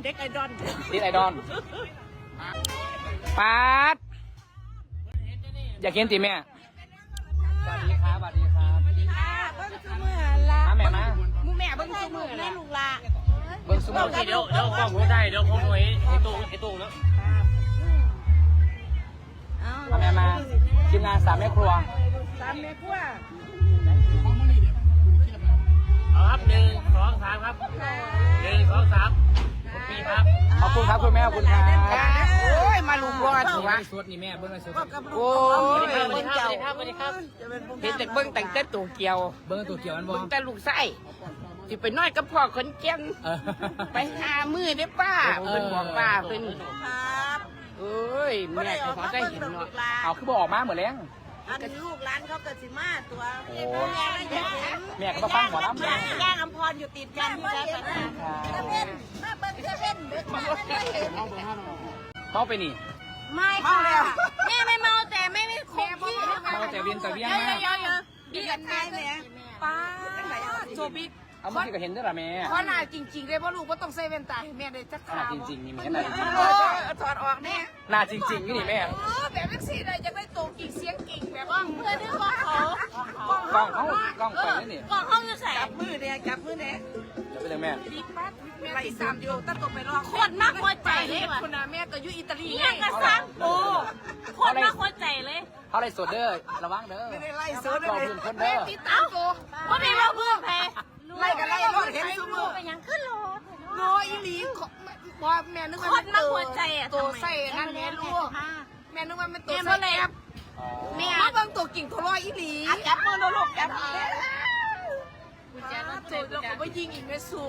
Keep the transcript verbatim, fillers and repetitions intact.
เด็กไอดอล ติดไอดอล ปาด อยากเห็นติแม่ สวัสดีครับ สวัสดีครับ ค่ะ เบิ่งซุมื้อละ มาแม่มา หมู่แม่เบิ่งซุมื้อละ ลูกละ เบิ่งซุมื้อ เดี๋ยว เดี๋ยวกล้องผมได้ เดี๋ยวผมหน่อย ไอ้โต้ง ไอ้โต้งเนาะ เอา มาแม่มา ทีมงานสามแม่ครัว สามแม่ครัว เอาครับ หนึ่ง สอง สาม ครับ หนึ่ง สอง สาม มีครับ ขอบคุณครับคุณแม่ ขอบคุณครับ โอ้ย มาลุมบอด เบิ่งไลฟ์สดนี่แม่ เบิ่งไลฟ์สด โอ้ย สวัสดีครับ สวัสดีครับ สวัสดีครับ เห็นแต่เบิ่งตั้งแต่โตเกียว เบิ่งโตเกียวมันบ่ เบิ่งแต่ลูกไส้ สิไปนอนกับพ่อขอนแก่น เออ ไปหามื้อเด้อป้า เออ เพิ่นบอกป้าเพิ่น ครับ เอ้ย แม่ก็พอได้เห็นเนาะ เอาคือบ่ออกมามื้อแลง อันลูกหลานเขาก็สิมาตัว โอ้ แม่ก็อยากเห็น แม่ก็มาฟังหมอลำ แม่ย่างอำพรอยู่ติดกันนี่แหละ ครับ เซเว่น มาเบิ่งเซเว่นเด้อค่ะ เมาไปนี่ ไม่ค่ะ แม่ไม่เมาแต่ไม่ไม่คงที่ค่ะ เมาแต่เวียนแต่เวียนมาก เดี๋ยวๆๆๆ เดี๋ยวๆๆ แม่ ป้า โจบิ๊ก เอาเมื่อกี้ก็เห็นด้วยล่ะแม่ ขอหน้าจริงๆเลย เพราะลูกบ่ต้องใส่แว่นตาให้แม่เลยจัก หน้า คราว จริงๆนี่แม่ หน้าจริงๆ เออ ถอดออกแม่ หน้าจริงๆนี่แม่ เออ แบบจังซี่เลย อยากได้โตจริงเสียงจริงแบบว่า เพื่อนที่ว่าเขา กล้องเขา กล้องไปนี่ กล้องเขาอยู่ไส จับมือเนี่ย จับมือเนี่ย จับไปเลยแม่ บิ๊กปั๊ดแม่ติดตามอยู่ ตั้งแต่ไปลอง โคตรมักหัวใจเลยว่ะ คุณน่ะ แม่ก็อยู่อิตาลี เนี่ยกระซังโอ้ โคตรมักหัวใจเลย เขาไลฟ์สดเด้อ ระวังเด้อ ไม่ได้ไลฟ์สด กล้องเพิ่นคนเด้อ แม่ติดตามโต บ่ได้ว่าเพิ่นไผ ไล่กันไล่รอดเห็นซุมื้อ เป็นหยังขึ้นรถ โลอีหลี ขอ บ่ แม่นึกว่า คนมาหัวใจอะ โต ทำไม ใส่นั่นแม่ลูก แม่นึกว่ามันโต แม่ ใส่ บ่ได้ แอป อ๋อ แม่ มาเบิ่งโตจริงโตลอยอีหลี อ่ะ จับมือดูลูก จับมือ กุญแจรถ โตเราก็บ่ยิงอีกแม่สู